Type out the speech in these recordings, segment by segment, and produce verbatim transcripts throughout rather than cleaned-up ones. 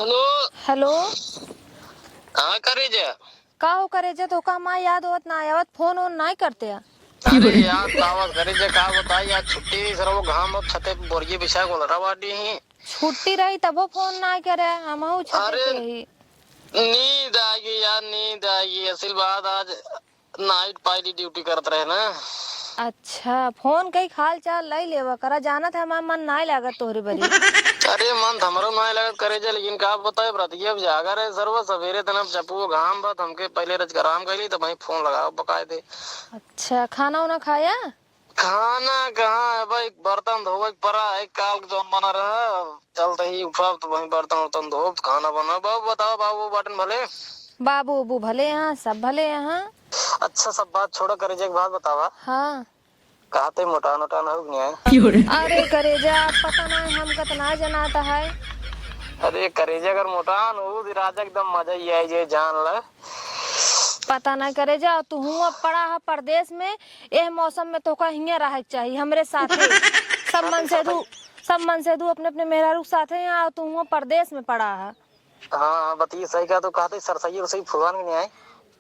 हेलो। हेलो। हाँ करेजा। का हो करेजा, तोहका हमार याद आवत ना आवत, फोन ओन नाहीं करते? अरे याद तो आवत करेजा, का बताई, आज छुट्टी रही सर, वो घाम अब छते पे बोरिये बिछा के ओलरा बाटी ही। छुट्टी रही तबो फोन नाहीं करे, हमहू छते अरे, पे ही। नींद आ गई यार, नींद आ गई। असल बात आज नाइट पाइली ड्यूटी करत रहे ना। अच्छा, फोन कई हाल चाल लई लेवा करा, जानत है हमार मन नाय लागत तोहरे बरी। अरे मन त हमरो नाय लागत करेजा, लेकिन का बताए, बरतिया अब जागा रहे सरवा, सवेरे तन अब चपुओ घाम बा, त हमके पहले रच के आराम कइली, त वहीं फोन लगाओ बकायदे। अच्छा, खाना उना खाया? खाना कहाँ है भाई, बर्तन धोवे के परा है, काल के जौन बना रहा, चलते ही उठब त वहीं बर्तन उर्तन धोब, खाना बनाब। बाबू बताओ, बाबू बाटन भले? बाबू उबू भले यहाँ, सब भले यहाँ। अच्छा, सब बात छोड़ा, करेजा, एक बात बतावा। हाँ। कहाँ ते मोटान उटान हो कि नहीं है? अरे करेजा, पता ना है, हमका त ना जनाता है। अरे करेजा, अगर मोटान हो तो राजा एकदम मजा ही आई जाए, जान ला। पता ना करेजा, तू हुआ पड़ा है परदेश में, एह मौसम में तोहका हियाँ रहे के चाही, हमरे साथे। सब मन से दू, सब मन से दू अपने अपने मेहरारू के साथे यहाँ, तू हुआ परदेश में पड़ा है। हाँ, हाँ, बतिया सही कहा, तो कहते सरसई उरसई फुलान के नहीं आए?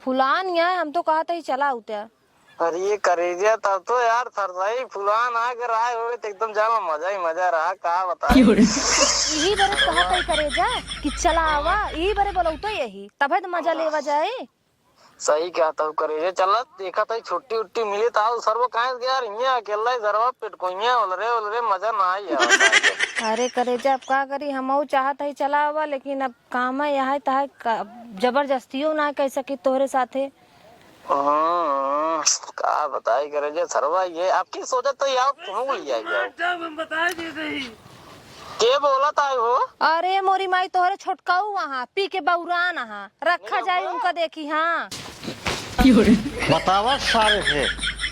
फुलान ही आए, हम तो कहते ही चला उते। अरे ये करेजा, तब तो यार सरसई फुलान आ के रहा होए तो एकदम जामा मजा ही मजा रहा, का बताए। क्यों रे? यही बरे कहत है करेजा कि चला आवा, यही बरे बोलौतो यही, तबे तो मजा लेवा जाए। सही कहत हूँ करेजा, चला देखत है छुट्टी उट्टी मिले तो आओ सरवा, काहे से यार हियाँ अकेला ही सरवा पेटकोइया ओलरे ओलरे मजा ना आई आवत है। अरे करेजा, अब का करी, हमहू चाहत है चला आवा, लेकिन अब काम है यहाँ तहाँ का, जबरदस्तियों ना कह सकी तोहरे साथे। हम्म, का बताई करेजा सरवा, ये आपकी सोचत तो यार तुम भूल जाए जाओ। के बोलत आए हो? अरे मोरी माई, तोहरे छोटकाऊ वहाँ पी के बौरान, हाँ रखा जाए उनका देखी। हाँ। बतावा सारे से,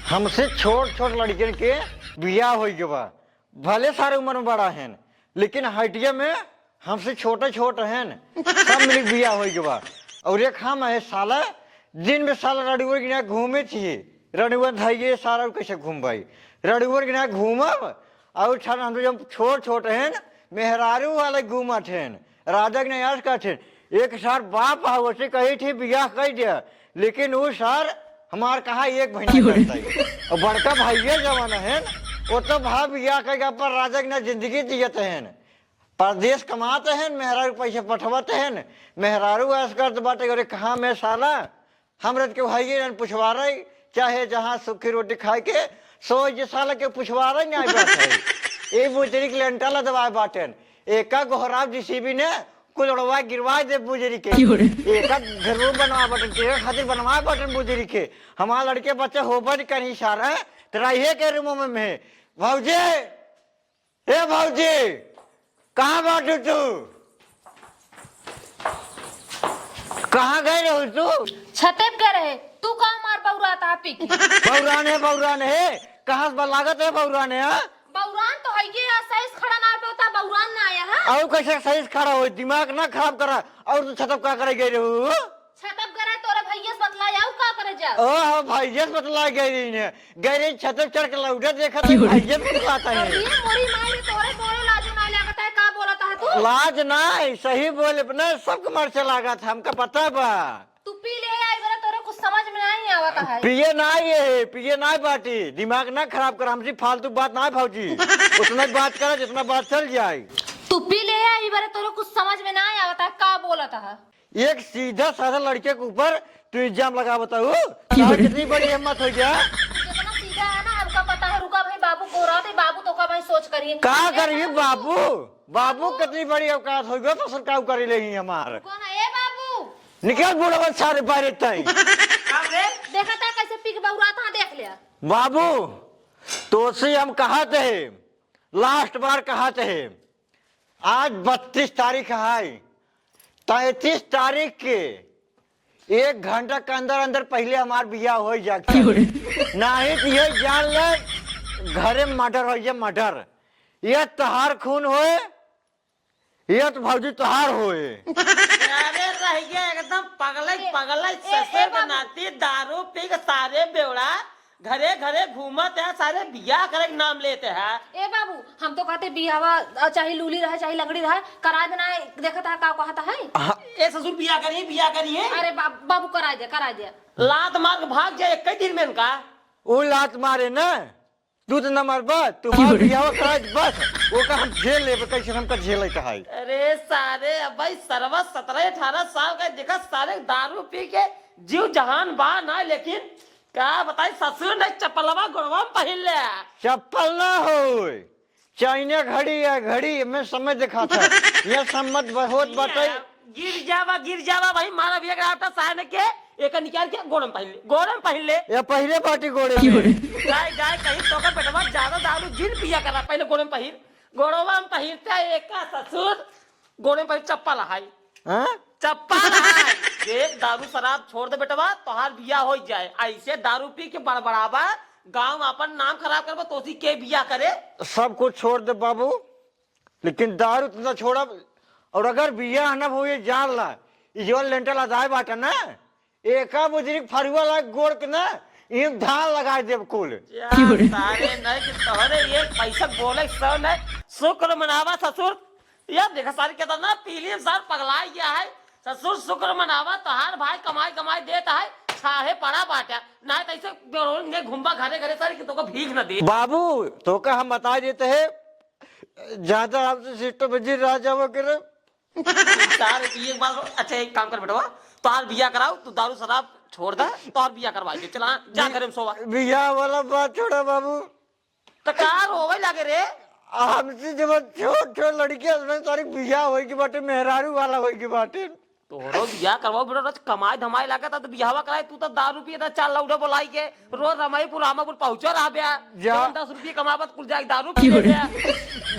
हमसे छोट छोट लड़कियन के बियाह होई के बा, भले सारे उम्र में बड़ा हैं, लेकिन height में हमसे छोटे छोट हैं, सब मिलके बियाह होई के बा। और एक हम है साला, दिन में साला रड़ुअर के यहाँ घूमे चाहिए, रड़ुअर धैये सारा कैसे घूमबाई, रड़ुअर के यहाँ घूमब। और छन हम तो जब छोट छोट हैं, मेहरारू वाले घूमत हैं, राजा के नयास करत हैं। एक सार बाप है, उसे कही थी बियाह कर दिया, लेकिन वो सार हमार कहा एक महीना करता है। और बड़का भैया जवान है, वो तो भाव बियाह करके अपन राजा के ना जिंदगी जियत हैं, परदेश कमात हैं, मेहरारू पैसे पठवत हैं, मेहरारू ऐस करत बाटे। अरे कहाँ में साला, हम रत के भाई रहन पुछवारे, चाहे जहाँ सूखी रोटी खाए के, सो जे साला के पुछवारे नहीं आई बात है। ए बुजरी के लेंटा लदवाए बाटेन, एका गोहराव जीसीबी ने कुल उड़वा गिरवा दे बुजरी के। क्यों रे? एका घर रूम बनवा बाटेन, तेरे खातिर बनवा बाटेन बुजरी के। हमार लड़के बच्चे होबे नहीं करी सारा, तेरा ये के रूम में, में। भौजी, ए भौजी, कहाँ बाटू तू? कहाँ गए रहू तू? छते पे गए रहे। तू का मार बौरात आ पी के? बौरान है, बौरान है। कहाँ से बा-, लागत है बौरान है, हाँ? बौरान तो है ये, आ सही से खड़ा ना होता, बौरान ना आया है। और कैसे सही से खड़ा हो? दिमाग ना खराब करा। और तू छतप का करे गए रहू? छतप गए रहे तोरे भैया से बतला, आऊ का करे जा? ओह, भैया से बतला गए रही ने। गए रही छतप चढ़ के लौटे, देखा तो क्यों रे? भैया से बतलाता है। अरे मोरी माई रे, तोरे बोले लाज ना लागत है, का बोलत है तू? लाज ना है, सही बोले अपने, सबके मर से लागत है, हमका पता बा। तू पी ले आई बरे, तोरे कुछ समझ में नहीं आवत है। पिए ना ये, पिए ना बाटी, दिमाग ना खराब कर, हमसे फालतू बात ना भौजी। उतना बात करा जितना बात चल जाए। तू पी ले आई बरे, तोरे कुछ समझ में नहीं आवत है, का बोलत है? एक सीधा साधा लड़के के ऊपर तू इल्जाम लगावत हो? क्यों रे? कितनी बड़ी हिम्मत हो गया? कितना सीधा है ना, हमका पता है। रुका भाई, बाबू को रहा थे, बाबू तो का भाई सोच करिए। का करिए बाबू? बाबू कितनी बड़ी औकात हो गया तो सरकार करे ले ही हमार। कौन है? ए बाबू। निकल बुढ़वा सारे बाहर तई। देखा था कैसे पी के बौरात, हाँ देख लिया। बाबू, तो से हम कहत है, लास्ट बार कहत है, आज बत्तीस तारीख है, तैंतीस तारीख के एक घंटा के अंदर अंदर पहले हमार बियाह हो जाए। क्यों रे? नहीं तो ये जान ले, घरे मर्डर हो जाए, मर्डर। ये तहार खून होए, ये तो भौजी तहार होए। अरे रह गया एकदम पगले, पगले, ए, ए, ससुर के बाबू। नाती दारू पी के सारे बेवड़ा घरे घरे घूमत है, सारे बियाह करे के नाम लेते हैं। ए बाबू, हम तो कहते बियाहवा, अ, चाहे लूली रहे, चाहे लंगड़ी रहे, करा देना है, देखत है का कहत है। हाँ। ए ससुर बियाह करी, बियाह करी है। अरे बा-, बाबू करा दे, करा दे। लात मार के भाग जाए एक ही दिन में इनका। वो लात मारे ना, तू तो न मरबा, तू मार बियाह करा दे बस, वो का हम झेल लेबे, कैसे हमका झेले का है। अरे सारे, अब भाई सरवा सतरह अठारह साल का, देखा सारे दारू पी के जीव जहान बा ना, लेकिन का बताई ससुर ने चप्पलवा गोड़वा में पहिन ले। चप्पल ना होय, चाइना घड़ी या घड़ी में समय दिखाता। यह सम्मत बहुत बताई। गिर जावा, गिर जावा भाई, मारा भैया के आटा साहन के, एक निकाल के गोड़ में पहिन ले, गोड़ में पहिन ले। या पहिले पार्टी गोड़े में। जाए, जाए कहीं तो का बेटवा ज्यादा दारू जिन पिया करा, पहले गोड़ में पहिर, गोड़वा में पहिरता है एक का ससुर। गोड़े पर चप्पल है। हाँ? चप्पल है। देख, दारू शराब छोड़ दे बेटवा, तोहार बियाह हो जाए। ऐसे दारू पी के बड़बड़ाबा, गाँव में अपन नाम खराब करबा, तोसी के बियाह करे? सब कुछ छोड़ दे बाबू, लेकिन दारू तो ना छोड़ब। और अगर बियाह ना होए, जान ला, ई जवन लेंटर लदाए बाटे ना, एका बुजरी फरुआ लाग गोड़ के ना, इन धान लगाए देब कुल। या सारे नहीं कि तोहरे एक पैसा बोले सौ नहीं, शुक्र मनावा ससुर। या देखा सारे कितना पीली सार पगला गया है। ससुर शुक्र मनावा, तोहार भाई कमाई कमाई देता है, छाहे पड़ा बाटा, नहीं तो ऐसे बेरोल ने घूमबा घरे घरे सारे कि तोका भीख न दे। बाबू, तोका हम बता देते हैं, ज्यादा हमसे सिस्टम में जिन रह जावा करे। सारे तू एक बात, अच्छा एक काम कर बेटवा, तोहार बियाह कराओ, तू दारू शराब छोड़ दे, तोहार बियाह करवा दे, चला जा घरे में सोवा। बियाह वाला बात छोड़ा बाबू। तो का रोवे लगे रे? हमसे जब छोट छोट लड़की हस्बैंड सारी बियाह होई के बाटे, मेहरारू वाला होई के बाटे। तोहरो बियाह करवाओ बेटा, रोज कमाई धमाई लागत है तो बियाहवा कराए, तू तो दारू पिए था, चार लौड़ा बोलाई के, रोज रमाईपुर रामापुर पहुँचो रहा बे, जा। जवन दस रुपये कमावत कुल जाए दारू पी ले बे।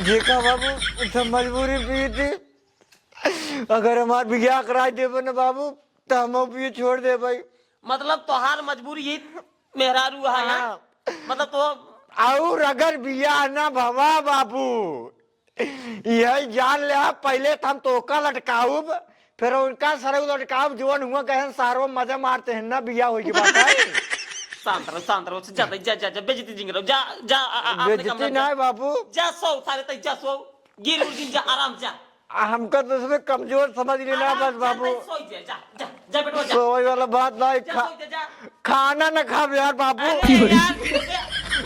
जेका बाबू, इतना मजबूरी पी थी। अगर हमार बियाह कराई देबे ना बाबू, तो हम भी छोड़ दे भाई। मतलब तोहार मजबूरी ही मेहरारू है ना? हाँ। मतलब तो और अगर बियाह ना भवा बाबू, यही जान ले, पहले तो हम तोका लटकाउब, फिर उनका सरऊ लटकाउब, जवन हुआ कहन सारो मजा मारते हैं ना, बियाह होई के बात है। शांत रहो, शांत रहो, जा, जा, जा, जा, बेइज्जती जिंग रहो, जा, जा, आ, आ, अपने बेइज्जती कमरे में ना जा। है बाबू। जा सो, सारे तई जा सो, गिर उड़ गिर जा, आराम जा। आ, हमका तो उसमें कमजोर समझ लेना बस बाबू। सोई जा, जा, जा, जा बेटवा, जा। सोई वाला बात ना है, जा, खा-, सोई जा, जा। खाना ना खाब यार बाबू। अरे यार,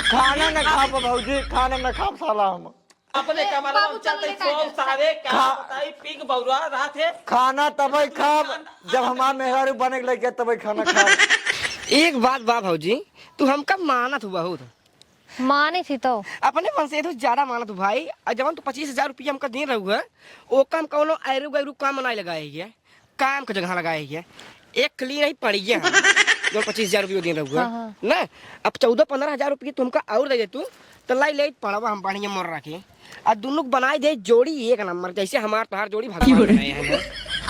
खाना ना खाब भौजी, खाना ना खाब साला हम। अपने ए, कमरा में बाबू, चल चलते ले सो काहे? सारे, का खा-, बताई, पी के बौरा रात है। खाना तबे खाब, जब हमार मेहरारू बने के लगे तबे खाना खाब। एक बात बा भौजी, तू हमका मानत हू बहुत। माने थी तो। अपने मन से तो ज्यादा मानत हूँ भाई। आ जवन तू पच्चीस हजार रुपया हमका दे रहू है, ओका हम कौनो ऐरू गैरू काम में नाहीं लगाए हिया, काम के जगह लगाए हिया। एक क्लीन ही पड़िया हम, जवन पच्चीस हजार रुपया दे रहू है। हाँ, हाँ। ना, अब चौदह पन्द्रह हजार रुपया तू हमका और दे दे तू, तो लाई ले पड़वा हम बढ़िया मोर रखे। आ दुनू के बनाई दे जोड़ी एक नंबर, जैसे हमार तोहार जोड़ी भगवान बनाए हैं।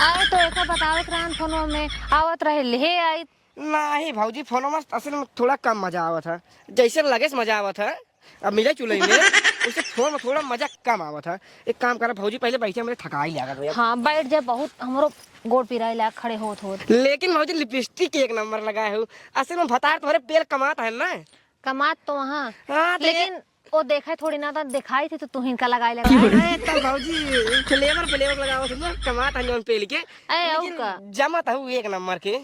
अरे तो ऐसा बतावत रहन फोनवा में, आवत रहे ले आई। नाही भौजी, फोनवा में असल में थोड़ा कम मजा आवत है, जैसे लगे से मजा आवत है। अब मिले चुले में, उससे फोन में थोड़ा मजा कम आवत है। एक काम करा भौजी, पहले बैठे, हमरे थकाई लागत है। हाँ, बैठ जा, बहुत हमरो गोड़ पिराए लाग खड़े होत होत। लेकिन भौजी, लिपस्टिक एक नंबर लगाए हो। असल में भतार तोहरे पेल कमात है ना? कमात तो वहाँ, हाँ, तो ये लेकिन वो देखे थोड़ी ना, तो दिखाई थी तो तू हिनका लगाए लगा। अरे, तब भौजी, फ्लेवर, फ्लेवर लगावत हो ना, कमात है जौन पेल के। अरे, और लेकिन का? जमत हूँ एक नंबर के।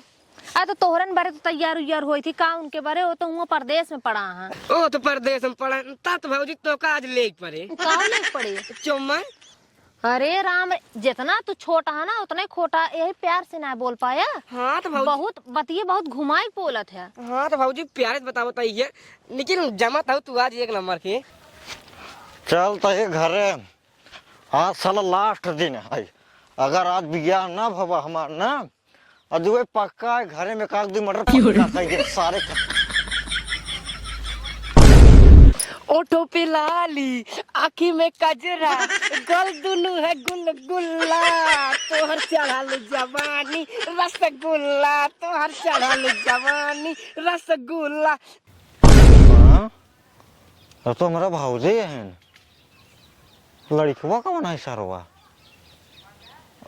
आ, तो तोहरन बारे तो तैयार उयार होई थी का उनके बारे? वो तो हुआ परदेस में पड़ा है। ओ, तो परदेस में पड़ा है, ता तो भौजी तोका आज लेके पड़े। का लेके पड़े? चुम्मा। अरे राम, जितना तू छोटा है ना, उतना ही खोटा। यही प्यार से ना बोल पाया। हाँ, तो भौजी। बहुत बतिये, बहुत घुमाई बोलत है। हाँ, तो भौजी, प्यारे से बतावत है ये, लेकिन जमत हूँ तू आज एक नंबर के। चल, तो ये घरे, आज साला लास्ट दिन है। अगर आज बियाह ना भवा हमार ना, अजुए पक्का है, घरे में काट दी मटर पक्का खाई के सारे। ओठों पे लाली, आँखी में कजरा, गल दुनू है गुलगुल्ला। तोहर चढ़ल जवानी रसगुल्ला, तोहर चढ़ल जवानी रसगुल्ला। हाँ? अब तो हमारा भौजे हैं। लड़िकवा कौन है सरवा?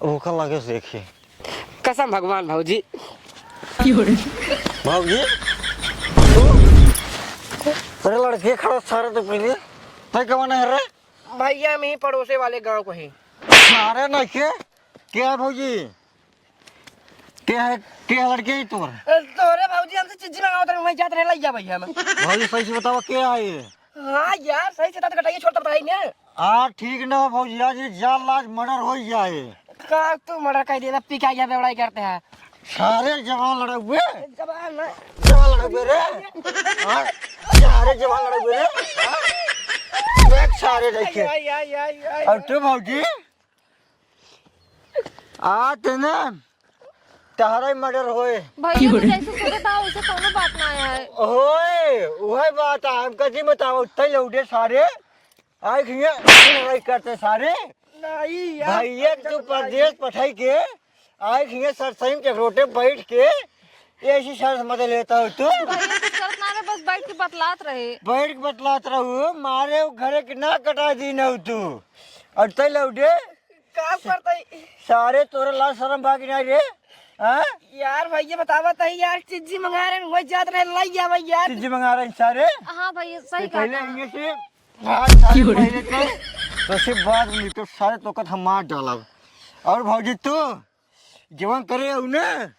ओका लगे से देखी। कसम भगवान भौजी। भौजी, तू? तेरे लड़के खड़ा सारे तो पहले। तै कौन है रे? भैया, हम ही पड़ोसे वाले गांव को ही। सारे नहीं के? क्या है भौजी? क्या है, क्या है लड़के ही तोर? अ, तोरे भौजी हमसे चिज्जी मंगावत रहे, वहीं जात रहे, लइया भैया हम। भौजी, सही से बतावा, क्या है ये? हाँ यार, सही से तात कटाइए, छोड़ तब बताई ने। आ, ठीक ना हो भौजी, आज ये जान लाज मर्डर हो जाए। का तू मर्डर कह देना, पी के आइया बेवड़ाई करते हैं। सारे जवान लड़े हुए। जवान ना। जवान लड़े हुए रे। हाँ? सारे जवान लड़े हुए रे। हाँ? देख सारे देखे। आई, आई, आई, आई, आई। और तू भौजी? आ, तेने तहरा ही मर्डर होए। भैया, तो जैसे सोचत था, वैसे कौनो बात ना आया है। होए, वही बात है। हम कथी बताओ, उत्ते लौटे सारे। आँख हियाँ लड़ाई करते सारे। नहीं यार, भाई, एक तो परदेश पठाई के, आँख हियाँ सरसई में चकरोटे बैठ के, ऐसी शर्त मत लेता हो तू। भैया, कुछ करत ना रहे, बस बैठ के बतलात रहे। बैठ के बतलात रहू, मारे उ घरे के ना कटा दी न तू। और तै लौटे, काम करता ही। सारे तोरे लाज शरम बा कि नहीं रे? हाँ? यार भैया, बतावा तही यार, चिज्जी मंगा रहे हैं, वही जात रहे, लाई गया भाई यार। चिज्जी मंगा रहे हैं सारे? हाँ भैया, सही तो कहा पहले था। इनमें से भाग सारे पहले के, तो से बाद में तो सारे तोकत हम मार डालब। और भौजी तू जवन करे हो ना,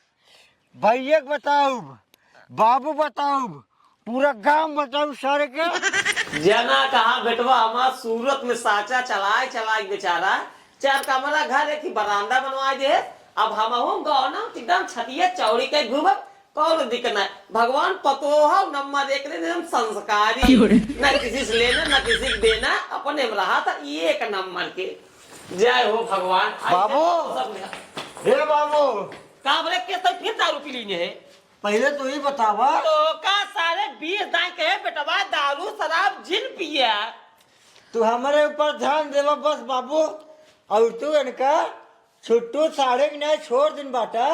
भैया के बताउब, बाबू बताउब, पूरा गांव बताउब सारे के। जना कहा बेटवा हमार सूरत में साचा चलाए चलाए बेचारा चार कमरा घर एक ही बरामदा बनवाए दे। अब हमहू गौना एकदम छतिया चौड़ी के घूमब, कौनो दिक्कत ना। भगवान पतोह नंबर एक दे एकदम संस्कारी, क्यों रे? ना किसी से लेना ना किसी के देना, अपने में रहा था एक नंबर के। जय हो भगवान। बाबू। सब ले। हे बाबू। का बोले, के तो फिर दारू पी लीने है? पहले तू ही बतावा। तो का सारे बीस दाई के बेटवा दारू शराब जिन पिया। तू हमरे ऊपर ध्यान देवा बस बाबू, और तू इनका छुट्टू साढ़े के नहीं छोड़ दिन बाटा।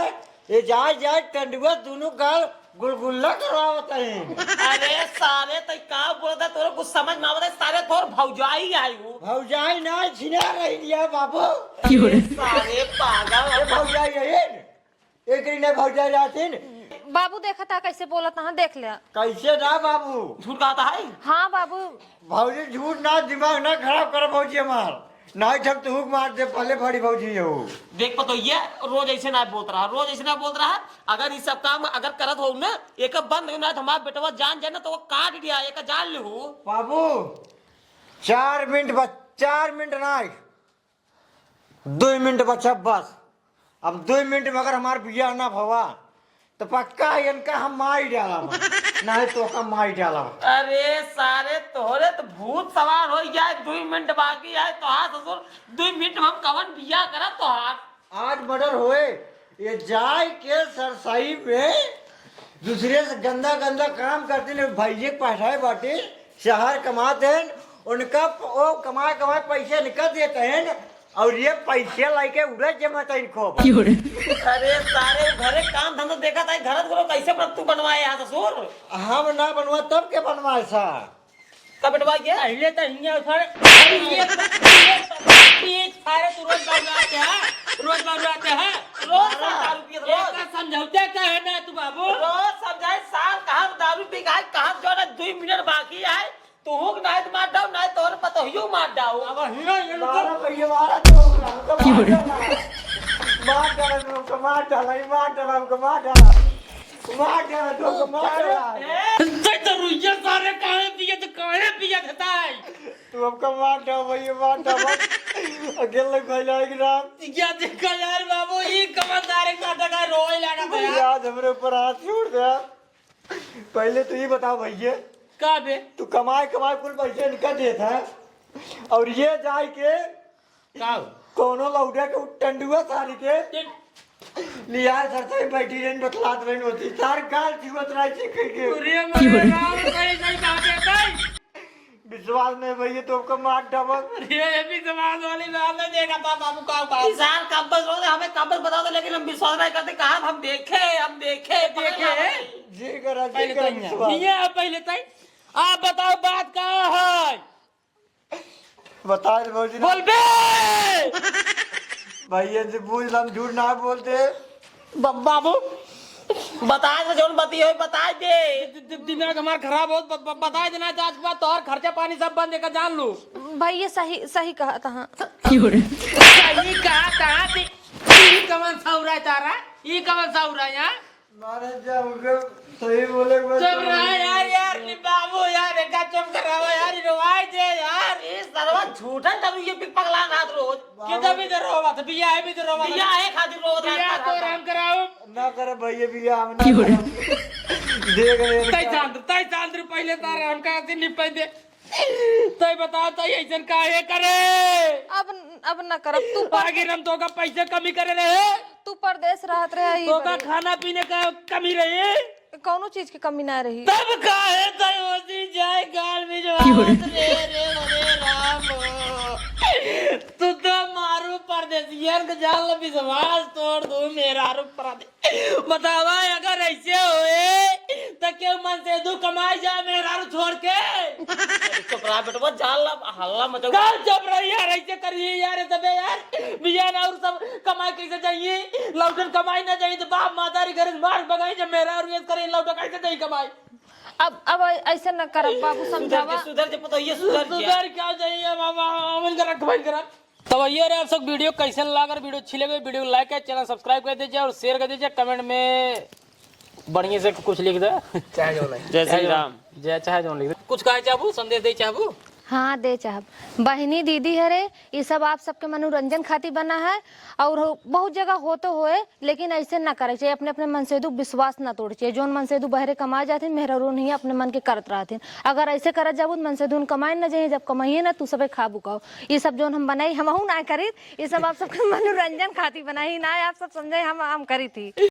ये जाए जाए टंडुआ दोनों गाल गुलगुल्ला करवावत है। अरे सारे तई का बोलता, तोरे कुछ समझ में आवत है? सारे तोर भौजाई आई हूँ। भौजाई ना छिना रही लिया बाबू। क्यों रे? सारे पागल। ये भौजाई है ये। एकरी ने भौजाई रहतीन। बाबू देखा था कैसे बोलत, हाँ देख ले। कैसे ना बाबू? झूठ कहता है? हाँ बाबू। भौजी झूठ ना, दिमाग ना खराब कर भौजी हमार। नहीं ठग तो हुक मार दे, पहले बड़ी भौजी है वो। देख पतो ये रोज ऐसे ना बोलत रहा, रोज ऐसे ना बोलत रहा। अगर ये सब काम अगर करत हो ना, एक बंद हो ना, तो हमार बेटवा जान जाए ना, तो वो काट दिया, एक जान ले हो। बाबू, चार मिनट बच-, चार मिनट ना, दुई मिनट बचा बस। अब दुई मिनट में अगर हमार बियाह ना भवा, तो पक्का इनका हम मार डाला बा। नहीं तो का मार डाला बा। अरे सारे, तोहरे तो भूत सवार हो जाए। दुई मिनट बाकी है तोहार ससुर, दुई मिनट में हम कवन बियाह करब तोहार? आज मर्डर होए, ये जाए के सरसई में दूसरे से गंदा गंदा काम करते ने, भैये के पढ़ाए बाटे, शहर कमाते हैं, उनका प-, वो कमाए कमाए पैसे इनका देते हैं, और ये पैसे लाइके उड़े जमाते हैं खूब। क्यों रे? अरे सारे, घरे काम धंधा देखा था, घर घरो कैसे बन-, तू बनवाए यहाँ ससुर? हम ना बनवा तब के बनवाए सा? का बेटवा ये? पहले तो हियाँ उठा रे। अरे ये, ये, ये सारे तू रोज बाबू आते हैं, रोज बाबू आते हैं। रोज सारे दारू पियत रोज। एक समझौते का है ना तू बाबू? रोज समझाए, साल कहाँ दारू पी के आए, कहाँ जो ना दुई मिनट बाकी है, तू हुक नाहीं तो मार डाऊ, नाहीं तोर पतोहियो मार डाऊ। अब हीरो ये लोग मारा भैया, मारा तो हमको मार डाला। मार डाला, हमको मार डाला, ये मार डाला, हमको मार डाला। मार डाला, तो हमको मार डाला। ए, तो रुइया सारे काहे पियत, काहे पियत हताई? तू हमका मार डाल भैया, मार डाल। अकेले खैला एक रात। क्या देखा यार बाबू, ये कमलदार एक नाटक है, रोए लगा था यार। आज हमरे ऊपर हाथ छोड़ दे। पहले तू ये बताओ भैया। का बे? तू कमाए, कमाए कुल पैसे इनका देत है। और ये जाए के का हो? कौनो लौड़े के टंडुआ सारी के टिन- लिया सरसई बैठी रहन, बतलात रहन होती। सार गाल छुअत रहे, चीख के। अरे मरे राम, सही, सही बात है, सही। विश्वास नहीं भैया, तो हमको मार डाबक। अरे, ये विश्वास वाली बात नहीं, देखा था बाबू का बात। इंसान कब बस रोते, हमें कब बस बता दो, लेकिन हम विश्वास नहीं करते। कहाँ हम देखे, हम देखे, देखे। जी करा, जी पहले करा तो विश्वास। ये पहले तो आप बताओ, बात का है? बता दे भौजी। बोल बे। भैया जी, बूझ ला, हम झूठ ना बोलते। ब-, बाबू, बताए दे, जौन बतिया होई, बताए दे। दि-, दि-, दिमाग हमार खराब होत, ब-, ब-, बताए देना, आज के बाद तोहर खर्चा पानी सब बंद, एका जान लू। भाई, ये सही, सही कहत हा। सही कहत हा, ती-, ई कवन सौरा है तारा? ई कवन सौरा है, हाँ? मारे जा, उनके सही बोले के बाद चुप रहा यार, यार, नी बाबू यार, एका चुप करावा यार, ई रोवाई दे यार। ई सरवा झूठा तब ये भी पगला रात रोज। बाबू। कितना भी तो रोवा था, बिया है भी तो रोवा था। बिया है खातिर रोवा था, बिया तो राम कराओ। ना करे भैया, बिया हम ना करब। देख ले। तै चांद, तै चांद रे, पहले तारे हमका ऐसे निपै दे। तै बता, तै ऐसन काहे करे? अब, अब ना करब, तू पर- आखिर हम तोका पैसे कमी करे रहे? तू परदेस रहत रहे, ई तोका बरे। खाना पीने का कमी रही? कौनो चीज की कमी ना रही। तब काहे तै ओसी जाए गाल में जो आवत रे, रे, रे राम। तू तो मारू परदेसियन के जाल विश्वास तोड़ दू, मेहरारू परदेस। बतावा, अगर ऐसे होए, त केहू मनसेधू कमाई जाए मेहरारू छोड़ के? अरे चुप रहा बेटवा, जाल ला, हल्ला मचाऊ। का चुप रही यार, ऐसे करिए यार, ये सबे यार, बियान और सब कमाई कैसे जाइए? लौटन कमाई ना जाइए, तो बाप माता री घर से मार भगाई, जब मेहरारू ये करे, लौटन कैसे जाइए कमाई? अब, अब ऐसे न करब बाबू, सुधर समझावा। के, सुधर के, पता ये सुधर के। सुधर क्या जाइए बाबा, अमन करा, कमाई करा। तो भैया रे, आप सब video कैसन लागल? Video अच्छी लगे, video like है, channel subscribe कर दीजिए और share कर दीजिए, comment में बढ़िया से कुछ लिख दे। चाहे जो नहीं। जय श्री राम। जय, चाहे जो लिख दे। कुछ कहे चाहबू, संदेश दे चाहबू? हाँ, दे चाहब। बहिनी, दीदी हरे, ई सब आप सबके मनोरंजन खातिर बना है और हो, बहुत जगह होते हुए लेकिन ऐसे ना करे चाहिए, अपने, अपने मनसेधू विश्वास ना तोड़े चाहिए। जौन मनसेधू बहरे कमाए जाथिन, मेहरारू नहीं अपने मन के करत रहथिन। अगर ऐसे करत जाबू, तो मनसेधू कमाए ना जाइए, जब कमाइए ना, तू सबे खाबू खाओ। ये सब जौन हम बनाई, हमहू ना करी, ये सब आप सबके मनोरंजन खातिर बनाई ना, आप सब समझे, हम, हम करी थी।